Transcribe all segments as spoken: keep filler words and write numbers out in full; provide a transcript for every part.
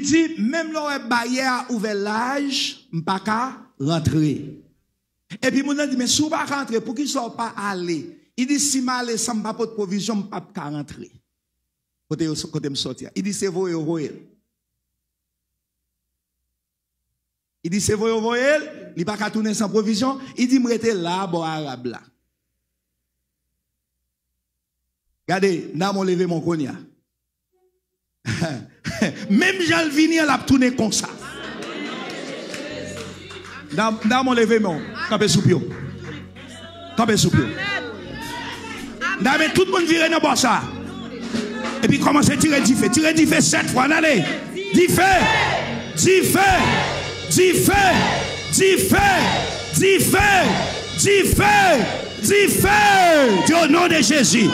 Di, menm lè w wè baryè a ouvè laj, m pa ka rantre. Epi moun nan di, men si w pa ka rantre, poukisa w pa ale? Li di, si m ale san m pa pot pwovizyon, m p ap ka rantre. Kote yo, kote m sòti a. Li di, se voye yo voye l. Li di, se voye yo voye l, li pa ka tounen san pwovizyon. Li di, m rete la, bò Arab la. Gade, nan mwen leve mwen kounye a. Menm jan l vini an, l ap tounen konsa. Nan, nan mwen leve men w. Kanpe sou pye w. Kanpe sou pye w. Nan men tout moun vire nan bò sa. Epi kòmanse tire dife. Tire dife sèt fwa. Ann ale. Dife! Dife! Dife! Dife! Dife! Dife! Dife! Di o non de Jezi.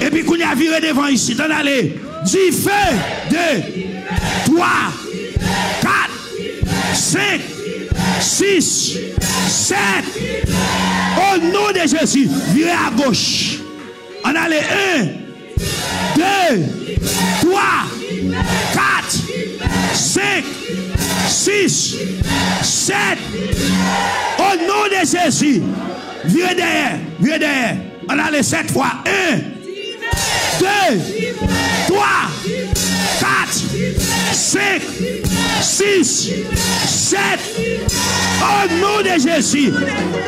Epi kounye a vire devan isit. Ann ale. Dife! De, twa, kat, senk, sis, sèt. O non de Jezi. Vire agoch. Ann ale. En, de, twa, kat, senk, sis, sèt. O non de Jezi. Vire dèyè, vire dèyè. Ann ale sèt fwa. En, de, twa, kat, senk, sis, sèt. O non de Jezi.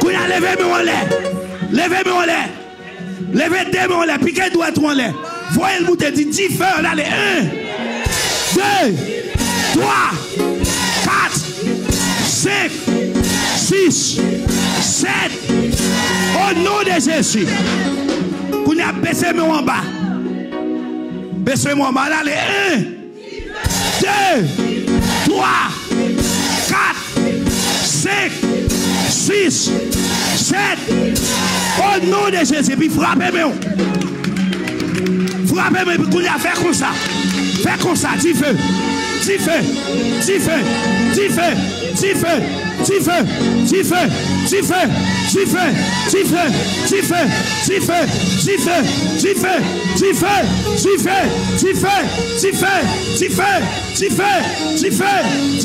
Kounye a leve men w anlè. Leve men w anlè. Leve de men w anlè, pike dwèt ou anlè. Voye l moute, di dife, ann ale. En, de, twa, kat, senk, sis, sèt. O non de Jezi. Kounye a bese men w anba. Bese men w anba, ann ale. En, de, twa, kat, senk, sis, sèt. O non de Jezi, epi frape men w. Frape men, epi kounye a fè konsa. Fè konsa, dife, dife, dife, dife, dife. Dife, dife, dife, dife, dife, dife, dife, dife, dife, dife, dife, dife, dife, dife, dife, dife,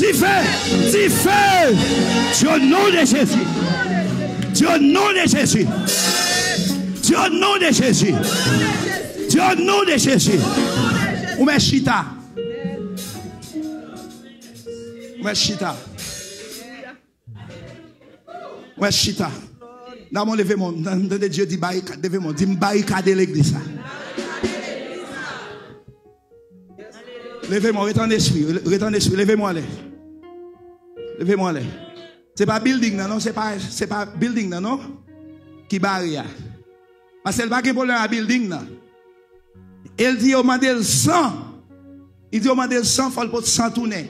dife, dife, dife. Di o non de Jezi. Di o non de Jezi. Di o non de Jezi. Di o non de Jezi. Ou mèt chita. Ou mèt chita. Ou mèt chita. Nan mwen leve men w, m tande Dye di barikad, leve men w, di m barikade legliz la. Leve men w, rete an espri, rete an espri, leve men w anlè. Leve men w anlè. Se pa building nan non, se pa, se pa building nan non ki bare a. Paske l pa gen pwoblèm a building nan. E l di yo mande l san. Li di yo mande l san, fò l pot san tounen.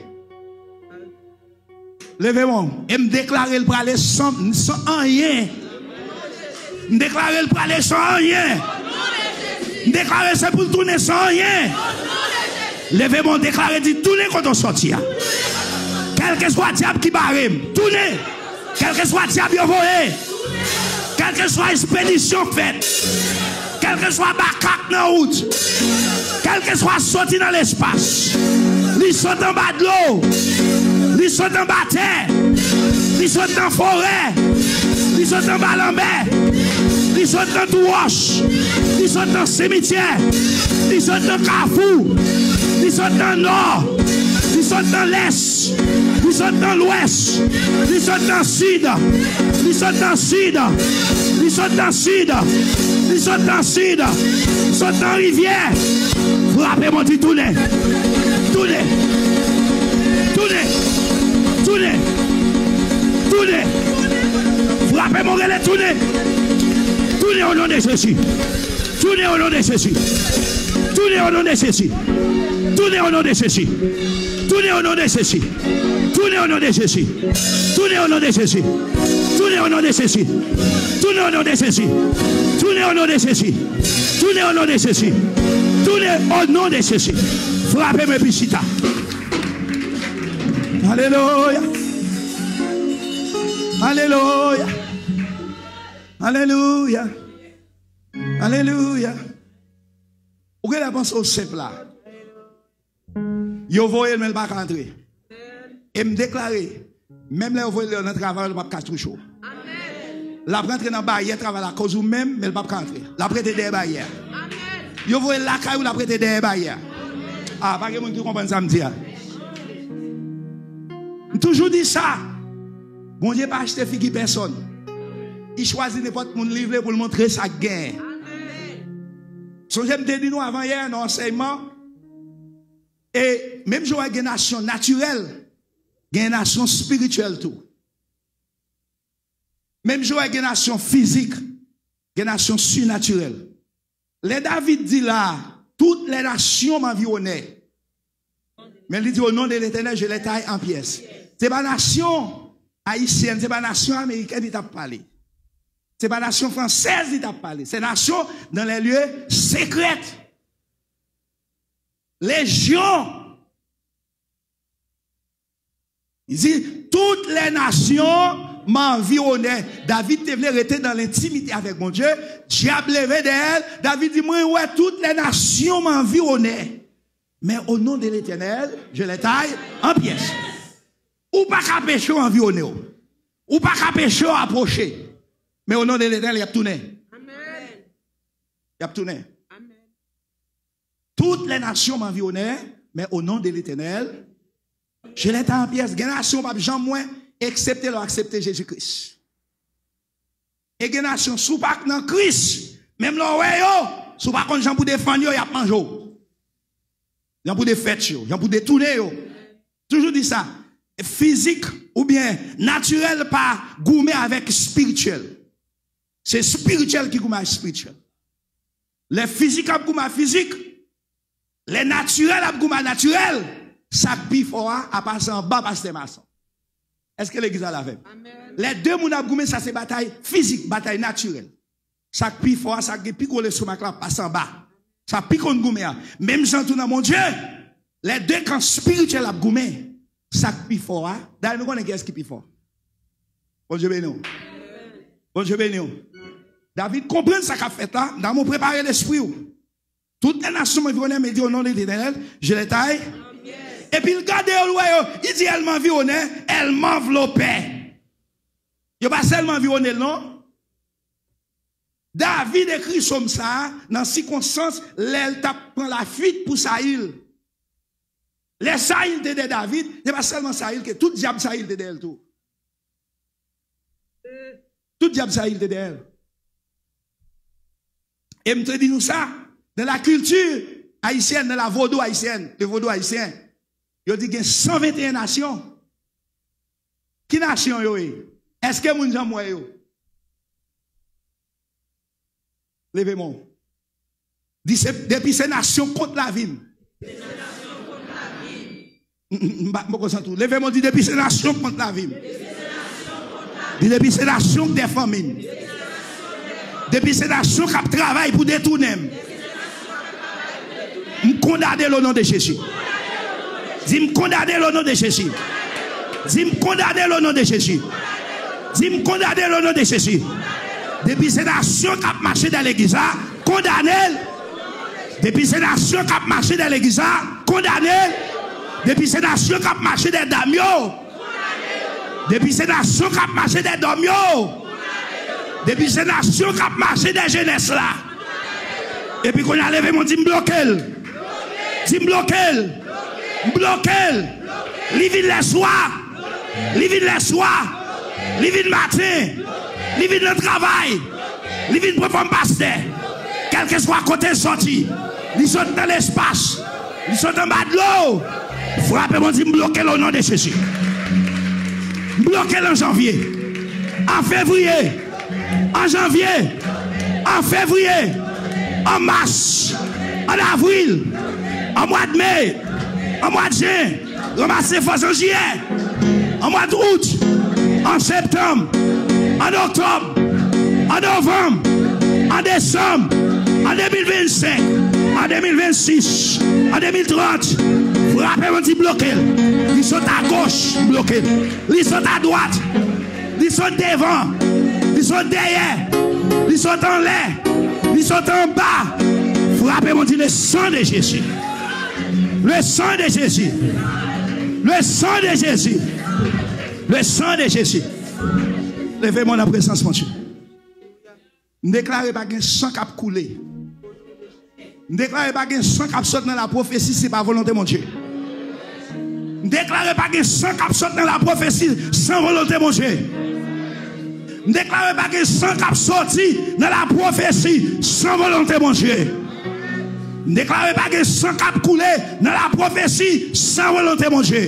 Leve men w. E m deklare l prale san, san anyen. M deklare l prale san anyen. M deklare se pou l tounen san anyen. Leve men w, deklare, di tounen kote w sòti a. Kèlkeswa dyab ki bare m, tounen. Kèlkeswa dyab yo voye, kèlkeswa espedisyon k fèt, kèlkeswa makak nan wout, kèlkeswa soti nan lespas, li sot anba dlo, li sot anba tè, li sot nan forè, li sot anba lanmè, li sot nan twou wòch, li sot nan simityè, li sot nan kafou, li sot nan nò, li sot nan lès, li sot nan lwès, li sot nan sid, li sot nan sid, li sot nan sid, li sot nan sid, sot nan rivyè. Frape, Bondye, tounen, tounen, tounen, tounen, tounen. Frape, mwen rele tounen, tounen o non de Jezi. Tounen o non de Jezi. Tounen o non de Jezi. Tounen o non de Jezi. Tounen o non de Jezi. Tounen o non de Jezi. Tounen o non de Jezi. Tounen o non de Jezi. Tounen o non de Jezi. Tounen o non de Jezi. Tounen o non de Jezi. Tounen o non de Jezi. Frape men epi chita. Alelouya. Alelouya. Alelouya. Alelouya. Ou genlè panse w senp la. Yo voye l, men l pa ka antre. E m deklare, menm lè yo voye l deyò nan travay, l p ap ka touche w. L ap rantre nan baryè travay la akoz ou menm, men l p ap ka antre. L ap rete dèyè baryè a. Yo voye l lakay ou, l ap rete dèyè baryè a. A, pa gen moun ki konprann sa m di a. M toujou di sa. Bondye pa achte figi pèsòn. Li chwazi nenpòt moun li vle pou l montre sa k genyen. Sonje m te di nou avan yè nan ansèyman, e menm jan w wè gen nasyon natirèl, gen nasyon espirityèl tou. Menm jan w wè gen nasyon fizik, gen nasyon sinatirèl. Lè David di la, toutes les nations m'environnaient. Men li di, au nom de l'Éternel, je les taille en pièces. Se pa nasyon ayisyèn, se pa nasyon amerikèn li t ap pale. Se pa nasyon fransèz li t ap pale. Se nasyon dans les lieux secrets. Lejyon. Li di, toutes les nations m'environnaient. David te vle rete nan lentimite avèk Bondye. Dyab leve dèyè l. David di, mwen wè toutes les nations m'environnaient. Mais au nom de l'Éternel, je les taille en pièces. Ou pa ka peche w anviwone w. Ou pa ka peche w apwoche. Men o non de Letènèl, y ap tounen. Y ap tounen. Toutes les nations m'environnaient, mais au nom de l'Éternel, je les taille en pièces. Gen nasyon w p ap janm wè, eksepte lè w aksepte Jezi Kris. E gen nasyon, si w pa k nan Kris, menm lè w wè yo, si w pa konn jan pou defann yo, y ap manje w. Jan pou defèt yo, jan pou detounen yo. Toujou di sa, fizik oubyen natirèl pa goumen avèk espirityèl. Se espirityèl ki goumen ak espirityèl. Lè fizik ap goumen ak fizik, lè natirèl ap goumen ak natirèl, sa k pi fò a, a pase anba pastè Mason. Èske legliz la la avè m? Lè de moun ap goumen, sa se batay fizik, batay natirèl. Sa k pi fò a, sa k gen pi gwo lestomak la, ap pase anba. Sa pi konn goumen an. Menm jan tou nan Bondye, lè de kan espirityèl ap goumen, sa k pi fò a, dayè nou konnen kiyès ki pi fò. Bondye beni w. Bondye beni w. David konprann sa k ap fèt la, Damon prepare lespri w. Toutes les nations m'environnaient, mais dis au nom de l'Éternel, je les taille. Epi l gade yo, l wè yo, li di, elles m'environnaient, elles m'enveloppaient. Yo pa sèlman anviwone l, non. David ekri sòm sa a nan sikonstans lè l t ap pran lafuit pou Sayil. Lè Sayil te dèyè David, se pa sèlman Sayil, ke tout dyab Sayil te dèyè l tou. Tout dyab Sayil te dèyè l. E m te di nou sa, dans la culture haïtienne, dans la vodou haïtienne, le vodou haïtien, yo di gen san venteyen nasyon. Ki nasyon yo ye? Èske moun janm wè yo? Leve men w. Di se, depi se nasyon kont lavi m. M, m, m pa, m poko santi w. Leve men w, di, depi se nasyon kont lavi m. Di, depi se nasyon k dèyè fanmi m. Depi se nasyon k ap travay pou detounen m. M kondane l o non de Jezi. Di, m kondane l o non de Jezi. Di, m kondane l o non de Jezi. Di, m kondane l o non de Jezi. Depi se nasyon k ap mache dèyè legliz la, kondane l. Depi se nasyon k ap mache dèyè legliz la, kondane l. Depi se nasyon k ap mache dèyè dam yo, depi se nasyon k ap mache dèyè dòm yo, depi se nasyon k ap mache dèyè jenès la. Epi kounye a leve men w, di, m bloke l. Di, m bloke l. M bloke l. Li vin lèswa. Li vin lèswa. Li vin maten. Li vin nan travay. Li vin pran fòm pastè. Kèlkeswa kote l sòti. Li sot nan lespas. Li sot anba dlo. Frape men w, di, m bloke l o non de Jezi. M bloke l an janvye. An fevriye. An janvye. An fevriye. An mas. An avril. An mwa d me. An mwa d jen. Ranmase fòs an jiyè, an mwa d out, an septanm, an oktòb, an novanm, an desanm, an de mil vennsenk, an de mil vennsis, an de mil trant. Frape men w, di, bloke l. Li sot agoch, bloke l. Li sot adwat. Li sot devan. Li sot dèyè. Li sot anlè. Li sot anba. Frape men w, di, le sang de Jésus. Le sang de Jésus. Le sang de Jésus. Le sang de Jésus. Leve men w nan prezans Bondye. M deklare pa gen san k ap koule. M deklare pa gen san k ap sot nan lapwofesi si se pa volonte Bondye. M deklare pa gen san k ap sot nan lapwofesi san volonte Bondye. M deklare pa gen san k ap soti nan lapwofesi san volonte Bondye. M deklare pa gen san k ap koule nan lapwofesi san volonte Bondye.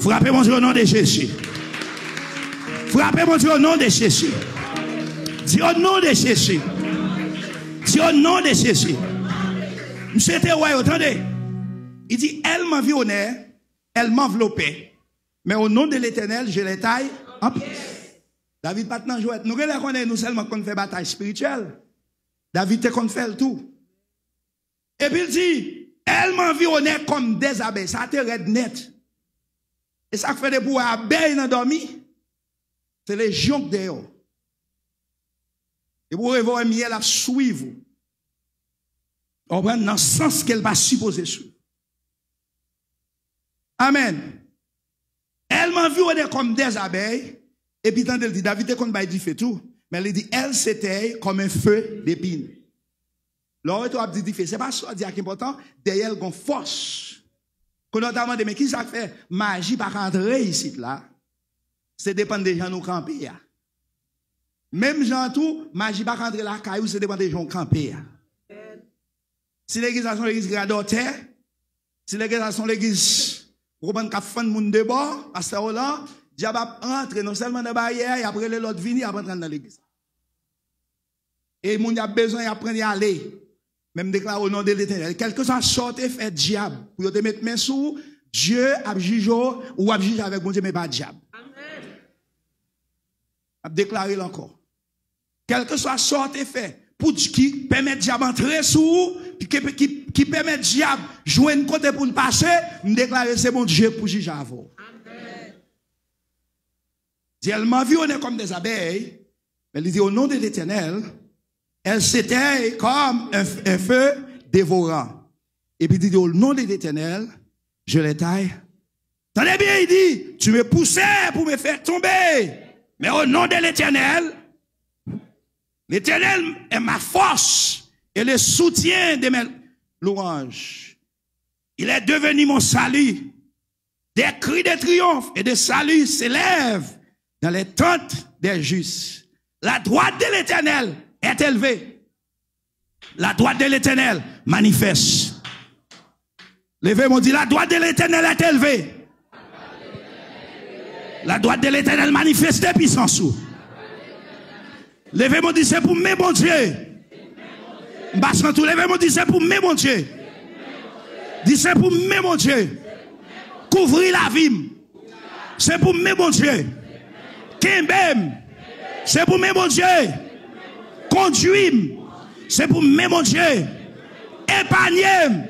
Frape Bondye o non de Jezi. Frape Bondye o non de Jezi. Di o non de Jezi. Di o non de Jezi. Misye te wè yo, tande. Li di, elle m'environnait, elle m'enveloppait. Mais au nom de l'Éternel, je les taille en pièces. David pa t nan jwèt. Nou genlè konnen nou sèlman konn fè batay espirityèl. David te konn fè l tou. Epi l di, elle m'environnait comme des abeilles. Sa te rèd nèt. E sa k fè depi w wè abèy nan dòmi, se lejyon k dèyè w. Depi w reve wè myèl ap swiv ou. Ou konprann? Nan sans ke l pa sipoze swiv. Amèn. Elle m'environnait comme des abeilles. Epi tande l di, David te konn bay dife tou, men li di, elle s'éteint comme un feu d'épines. Lè w wè tou ap di dife, se pa sa w di a ki enpòtan, dèyè l gon fòs. Kounye w ta mande, men ki sa k fè maji pa ka antre isit la? Se depann de jan nou kanpe a. Menm jan an tou, maji pa ka antre lakay ou, se depann de jan w kanpe a. Si legliz la se yon legliz radòtè, si legliz la se yon legliz, ou konprann, k ap fann moun de bò, pastè Roland, dyab ap rantre non sèlman nan baryè a, y ap rele lòt vini, y ap antre nan legliz la. E moun y ap bezwen, y ap pran, y ale. Men m deklare o non de Letènèl, kèlkeswa sa w te fè dyab, pou yo te met men sou ou, Dye ap jije w, ou ap jije avèk Bondye, men pa dyab. Amèn. M ap deklare l ankò. Kèlkeswa sa w te fè pou di, ki pèmèt dyab antre sou ou, ki, ki, ki pèmèt dyab jwenn kote pou l pase, m deklare se Bondye k pou jije avè w. Amèn. Di, elle m'environnait comme des abeilles, men li di, au nom de l'Éternel, elle s'éteint comme un, un feu dévorant. Epi li di, au nom de l'Éternel, je les taille. Tande byen, li di, tu me poussais pour me faire tomber. Mais au nom de l'Éternel, l'Éternel est ma force et le soutien de mes louanges. Il est devenu mon salut. Des cris de triomphe et de salut s'élèvent dans les tentes des justes. La droite de l'Éternel est élevée. La droite de l'Éternel manifeste. Leve men w, di, la droite de l'Éternel est élevée. La droite de l'Éternel manifeste pisans ou. Leve men w, di, se pou men Bondye. M pa santi w, leve men w, di, se pou men Bondye. Di, se pou men Bondye. Kouvri lavi m. Se pou men Bondye. Kenbe m. Se pou men Bondye. Kondui m. Se pou men Bondye. Epanye m.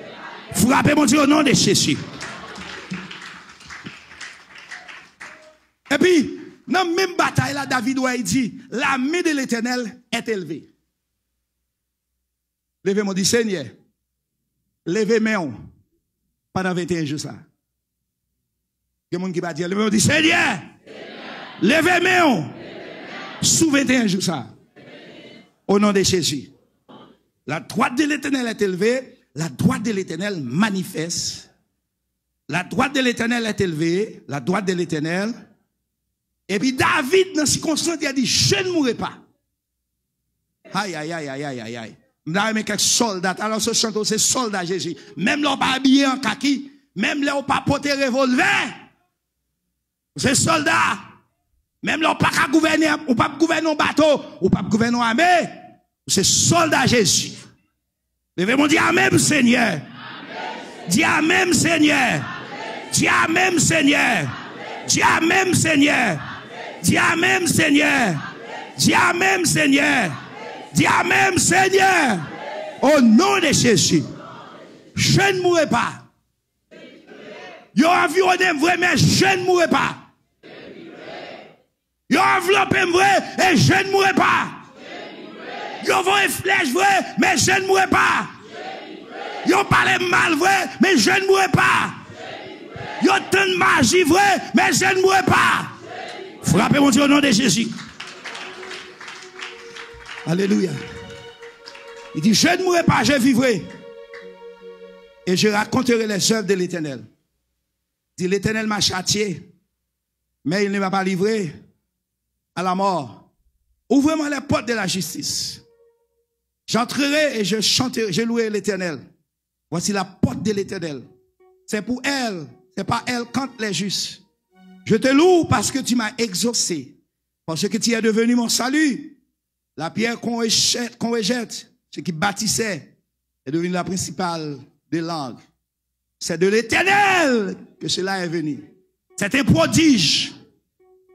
Frape Bondye o non de Jezi. Epi, nan menm batay la, David wè, li di, la main de l'Éternel est élevée. Leve men w, di, Senyè, leve men w pandan venteyen jou sa. Gen moun ki pa di, leve men w, di, Senyè, leve men w sou venteyen jou sa. Au nom de Jésus. La droite de l'Éternel est élevée, la droite de l'Éternel manifeste. La droite de l'Éternel est élevée, la droite de l'Éternel. Epi David, nan sikonstans, li di, je ne mourrai pas. Ay, ay, ay, ay, ay, ay, ay. M ta renmen kèk sòlda, talè w se chante, w se sòlda Jezi. Menm lè w pa abiye an kaki, menm lè w pa pote revòlvè, w se sòlda. Menm lè w pa ka gouvène, ou p ap gouvène yon bato, ou p ap gouvène yon ame, w se sòlda Jezi. Leve men w, di, amèn, Senyè. Di, amèn, Senyè. Di, amèn, Senyè. Di, amèn, Senyè. Di, amèn, Senyè. Di, amèn, Senyè. Di, amèn, Senyè. Au nom de Jésus. Je ne mourrai pas. Yo anviwonnen m vre, men je ne mourrai pas. Yo anvlope m vre, e je ne mourrai pas. Yo voye flèch vre, men je ne mourrai pas. Yo pale m mal vre, men je ne mourrai pas. Yo tann maji vre, men je ne mourrai pas. Frape Bondye au nom de Jésus. Alléluia. Il dit, je ne mourrai pas, je vivrai. Et je raconterai les œuvres de l'Éternel. Di, l'Éternel m'a châtié, mais il ne m'a pas livré à la mort. Ouvre-moi les portes de la justice. J'entrerai et je chanterai, je louerai l'Éternel. Voici la porte de l'Éternel. C'est pour elle, c'est par elle qu'entrent les justes. Je te loue parce que tu m'as exaucé, parce que tu es devenu mon salut. La pierre qu'on rejette, qu'on rejette, ceux qui bâtissaient, est devenue la principale des langues. C'est de l'Éternel que cela est venu. C'est un prodige.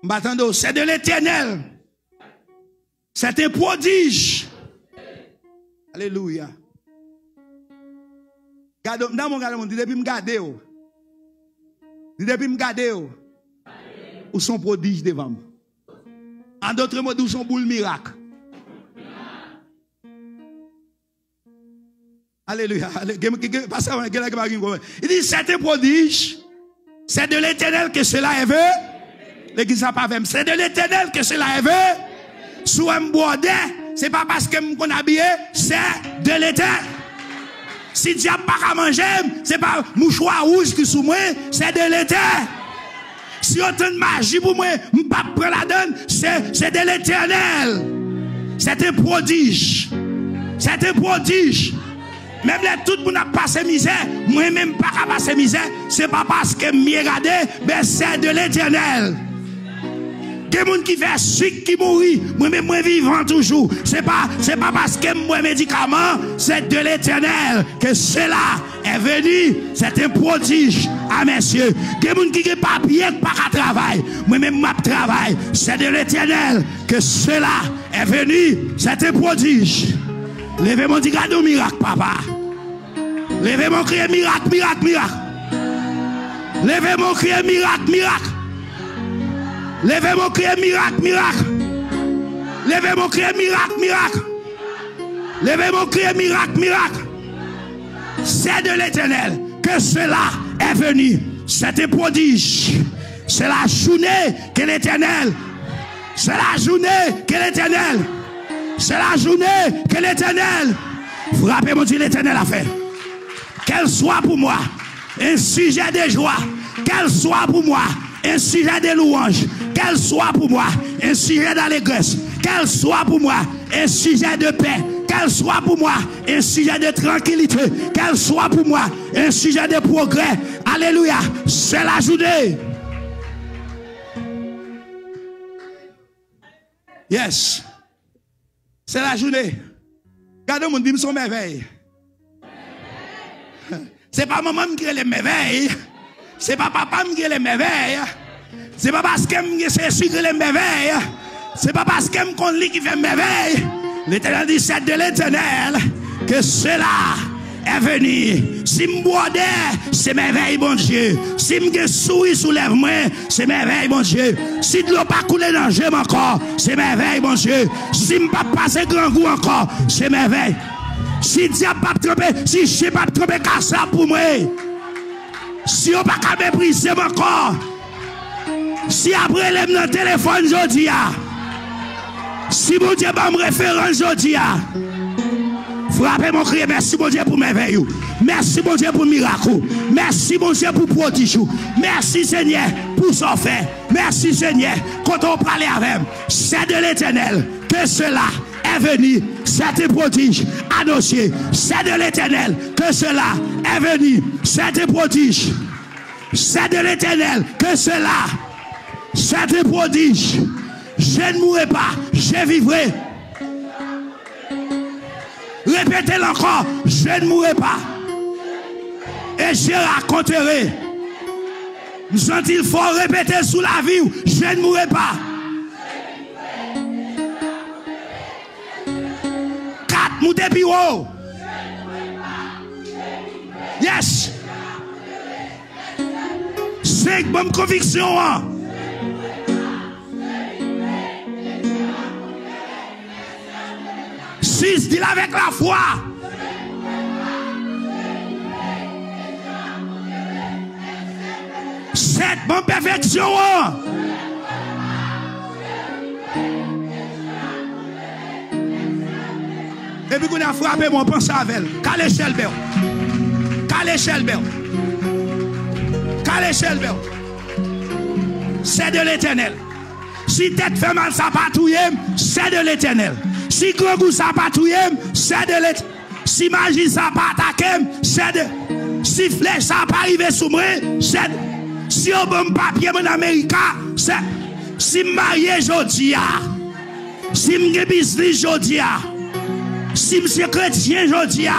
M pa tande w, c'est de l'Éternel. C'est un prodige. Alléluia. Gade, m damou gade moun, di depi m gade w. Di depi m gade w. Ou son pwodij devan m. An dòt mo, di ou son boul mirak. Alléluia. Alé-, gen, gen, gen, pastè, gen, gen, gen, gen, gen, gen. Il dit, c'est un prodige. C'est de l'Éternel que cela est venu. Legliz la pa avè m. C'est de l'Éternel que cela est venu. Si w wè m bwòdè, se pa paske m konn abiye, c'est de l'Éternel. Si dyab pa ka manje m, se pa mouchwa wouj ki sou mwen, c'est de l'Éternel. Si yo tann maji pou mwen, m p ap pran ladann, se, c'est de l'Éternel. C'est un prodige. C'est un prodige. Menm lè tout moun ap pase mizè, mwen menm m pa ka pase mizè, se pa paske m byen gade, men c'est de l'Éternel. Gen moun ki fè sik ki mouri, mwen menm mwen vivan toujou. Se pa, se pa paske m bwè medikaman, c'est de l'Éternel que cela est venu, c'est un prodige à mes yeux. Gen moun ki gen papye k pa ka travay, mwen menm m ap travay, c'est de l'Éternel que cela est venu, c'est un prodige. Leve men w, di gade yon mirak, papa. Leve men w, kriye mirak, mirak, mirak. Leve men w, kriye mirak, mirak. Leve men w, kriye mirak, mirak. Leve men w, kriye mirak, mirak. Leve men w, kriye mirak, mirak. C'est de l'Éternel que cela est venu. C'est un prodige. C'est la journée que l'Éternel. C'est la journée que l'Éternel. C'est la journée que l'Éternel. Frape, Bondye, l'Éternel a fait. Qu'elle soit pour moi un sujet de joie. Qu'elle soit pour moi un sujet de louange. Qu'elle soit pour moi un sujet d'allégresse. Qu'elle soit pour moi un sujet de paix. Qu'elle soit pour moi un sujet de tranquillité. Qu'elle soit pour moi un sujet de progrès. Alléluia. C'est la journée. Yes. C'est la journée. Gade yon moun, di m se yon mèvèy. Se pa manman m ki rele m mèvèy. Se pa papa m ki rele m mèvèy. Se pa paske m gen sesi ki rele m mèvèy. Se pa paske m konn li ki fè m mèvèy. L'Éternel dit, c'est de l'Éternel que cela est venu. Si m bwòdè, se mèvèy Bondye. Si m gen souri sou lèv mwen, se mèvèy Bondye. Si dlo pa koule nan je m ankò, se mèvèy Bondye. Si m p ap pase grangou ankò, se mèvèy. Si dyab p ap tranpe, si chen p ap tranpe kaz la pou mwen. Si yo pa ka meprize m ankò, si y ap rele m nan telefòn jodi a, si Bondye ban m referans jodi a, frape men w, kriye, mèsi Bondye pou mèvèy ou. Mèsi Bondye pou mirak ou. Mèsi Bondye pou pwodij ou. Mèsi Senyè pou sa w fè. Mèsi Senyè. Kote w prale avè m? C'est de l'Éternel que cela est venu, c'est un prodige à nos yeux. C'est de l'Éternel que cela est venu, c'est un prodige. C'est de l'Éternel que cela, c'est un prodige. Je ne mourrai pas, je vivrai. Repete l ankò, je ne mourrai pas. Et je raconterai. M santi l fò, repete l sou lavi w, je ne mourrai pas. Kat, moute pi wo. Yes. Senk, ban m konviksyon an. Sis, di l avèk lafwa. Tèt, ban m pèfeksyon an. Epi kounye a frape mwen, panse avè l. Kale chèlbè w. Kale chèlbè w. Kale chèlbè w. C'est de l'Éternel. Si tèt fè mal sa pa touye m, c'est de l'Éternel. Si grangou sa pa touye m, c'est de l'Éternel. Si maji sa pa atake m, c'est de. Si flèch sa pa rive sou mwen, c'est de. Si yo ban m papye m ann Amerika, c'est. Si m marye jodi a, si m gen biznis jodi a, si m se kretyen jodi a,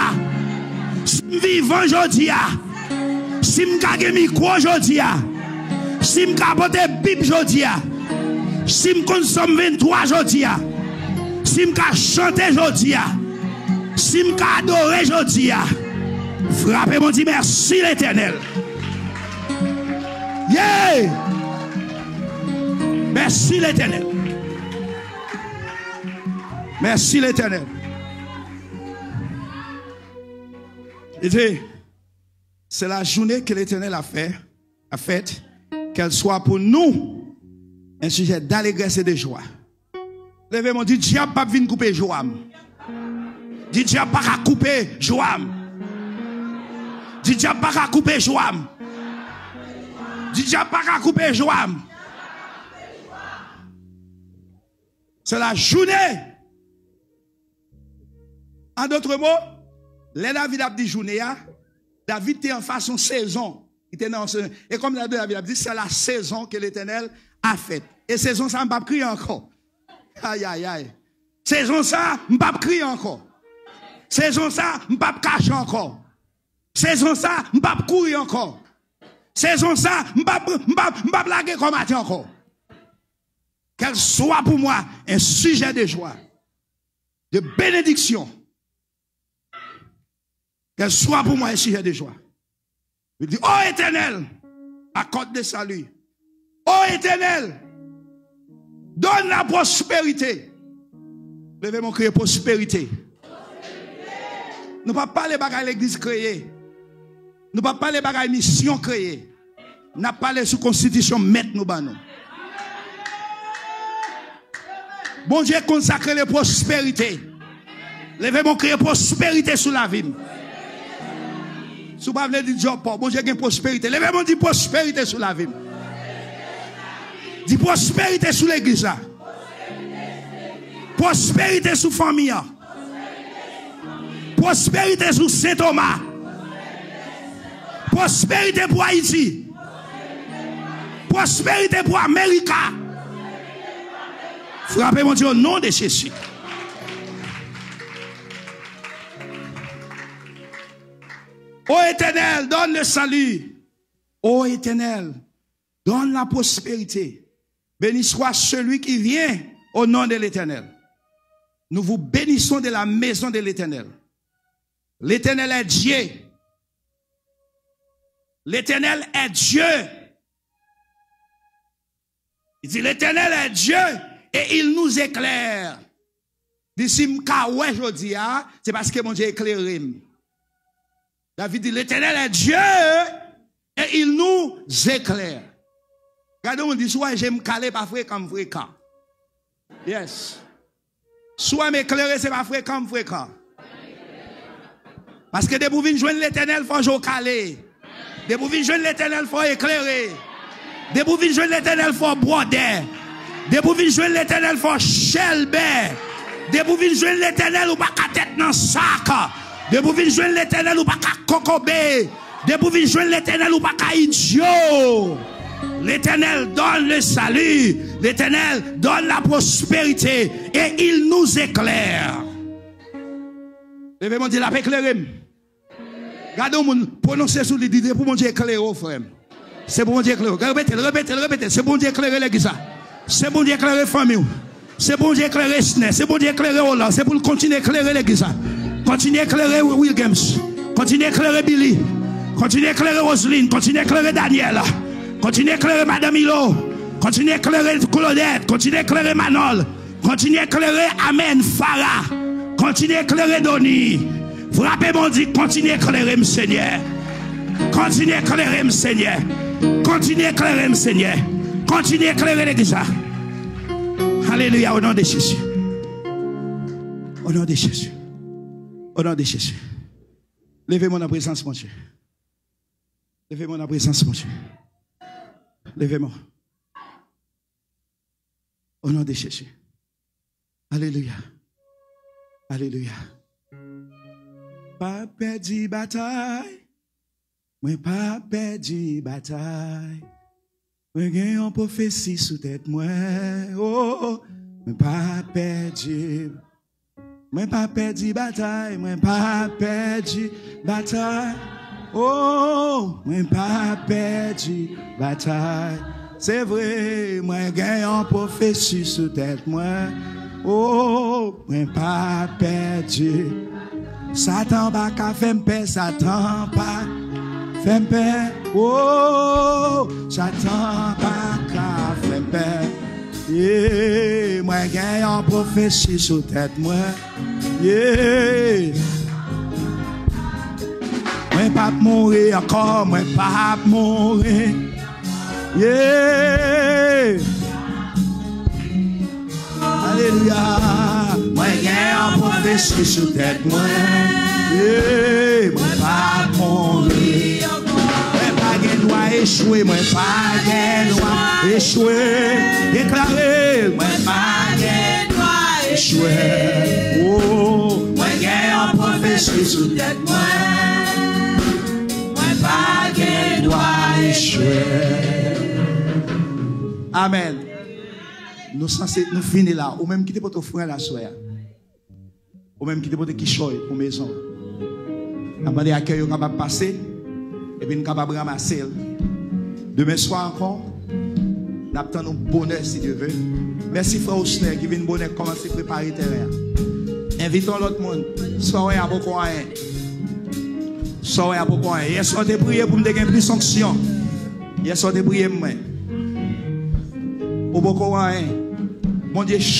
si m vivan jodi a, si m ka gen mikwo jodi a, si m ka pote Bib jodi a, si m konn Sòm venntwa jodi a, si m ka chante jodi a, si m ka adore jodi a, frape mwen, di, mèsi, Letènèl. Yeah! Mèsi, Letènèl. Mèsi, Letènèl. Li di, c'est la journée que l'Éternel a fait, a faite, qu'elle soit pour nous un sujet d'allégresse et de joie. Leve men w, di, dyab p ap vin koupe jwa m. Di, dyab pa ka koupe jwa m. Di, dyab pa ka koupe jwa m. Di, dyab pa ka koupe jwa m. C'est la journée. En d'autres mots, lè David ap di jounen an, David te an fas yon sezon. Li te nan yon sezon. E kòm David ap di, c'est la saison que l'Éternel a faite. E sezon sa, m p ap kriye ankò. Ayayay. Sezon sa, m p ap kriye ankò. Sezon sa, m p ap kache ankò. Sezon sa, m p ap kouri ankò. Sezon sa, m p ap, m p ap, m p ap lage kò m atè ankò. Qu'elle soit pour moi un sujet de joie, de bénédiction. Qu'elle soit pour moi un sujet de joie. Li di, ô Etènèl, accorde le salut. Ô Etènèl, donne la prospérité. Leve men w, kriye, pwosperite. Nou p ap pale bagay legliz kreye. Nou p ap pale bagay misyon kreye. N ap pale sou konstitisyon mèt nou ban nou. Bondye konn sa k rele pwosperite. Leve men w, kriye, pwosperite sou lavi m. Si w pa vle di djòb pa w, Bondye gen pwosperite. Leve men w, di, pwosperite sou lavi m. Di, pwosperite sou legliz la. Pwosperite sou fanmi an. Pwosperite sou Sen Toma. Pwosperite pou Ayiti. Pwosperite pou Amerika. Frape Bondye, au nom de Jésus. Ô Éternel, donne le salut. Ô Éternel, donne la prospérité. Béni soit celui qui vient au nom de l'Éternel. Nous vous bénissons de la maison de l'Éternel. L'Éternel est Dieu. L'Éternel est Dieu. Li di, l'Éternel est Dieu et il nous éclaire. Li di, si m ka wè jodi a, se paske Bondye eklere m. David di, l'Éternel est Dieu et il nous éclaire. Gade yon moun, di, si w wè je m kale, pa frekan m frekan. Yes. Si w wè m eklere, se pa frekan m frekan. Paske depi w vin jwenn Letènèl, fò je w kale. Depi w vin jwenn Letènèl, fò w eklere. Depi w vin jwenn Letènèl, fò w bwòdè. Depi w vin jwenn Letènèl, fò w chèlbè. Depi w vin jwenn Letènèl, ou pa ka tèt nan sak. Depi w vin jwenn Letènèl, ou pa ka kokobe. Depi w vin jwenn Letènèl, ou pa ka idyo. L'Éternel donne le salut. L'Éternel donne la prospérité et il nous éclaire. Leve men w, di, l ap eklere m. Gade yon moun, pwononse sou li, di, depi Bondye eklere w, frè m. Se pou Bondye eklere w. Repete l, repete l, repete l. Se Bondye eklere legliz la. Se Bondye eklere fanmi w. Se Bondye eklere Esner. Se Bondye eklere Olan. Se pou l kontinye eklere legliz la. Kontinye eklere Wilgems. Kontinye eklere Billy. Kontinye eklere Roseline. Kontinye eklere Daniel. Kontinye eklere Madan Milo. Kontinye eklere Claudette. Kontinye eklere Manol. Kontinye eklere, amèn, Fara. Kontinye eklere Doni. Frape men w, di, kontinye eklere m, Senyè. Kontinye eklere m, Senyè. Kontinye eklere m, Senyè. Kontinye eklere legliz la. Alelouya, o non de Jezi. O non de Jezi. O non de Jezi. Leve men w nan prezans Bondye. Leve men w nan prezans Bondye. Leve men w. O non de Jezi. Alelouya. Alelouya. Pa pèdi batay. Mwen pa pèdi batay. Mwen gen yon pwofesi sou tèt mwen. Oh, mwen pa pèdi. Mwen pa pèdi batay. Mwen pa pèdi batay. Oh, mwen pa pèdi batay. Se vre, mwen gen yon pwofesi sou tèt mwen. Oh, mwen pa pèdi. Satan pa ka fè m pè, Satan pa fè m pè. Oh, Satan pa ka fè m pè. Yeah, mwen gen yon pwofesi sou tèt mwen. Yeah. Mwen p ap mouri ankò, mwen p ap mouri. Yeah. Alelouya. Mwen gen yon pwofesi sou tèt mwen. Yeah. Mwen p ap mouri. Mwen pa gen dwa echwe, mwen pa gen dwa echwe. Deklare, mwen pa gen dwa echwe. Oh, mwen gen yon pwofesi sou tèt mwen. Mwen pa gen dwa echwe. Amèn. Nou sanse, nou fini la. Ou menm ki te pote ofrann la aswè a. Ou menm ki te pote kichòy pou mezon. N ap mande akèy yo kapab pase, epi n kapab ranmase l. Demen swa ankò, n ap tann ou bonè, si Dye vle. Mèsi, frè Osner, ki vin bonè, kòmanse prepare tèren an. Envite yon lòt moun. Sa w wè a poko anyen. Sa w wè a poko anyen. Yèswa, w te priye pou m te gen plis onksyon. Yèswa, w te priye m, mwen. Ou poko anyen. Bondye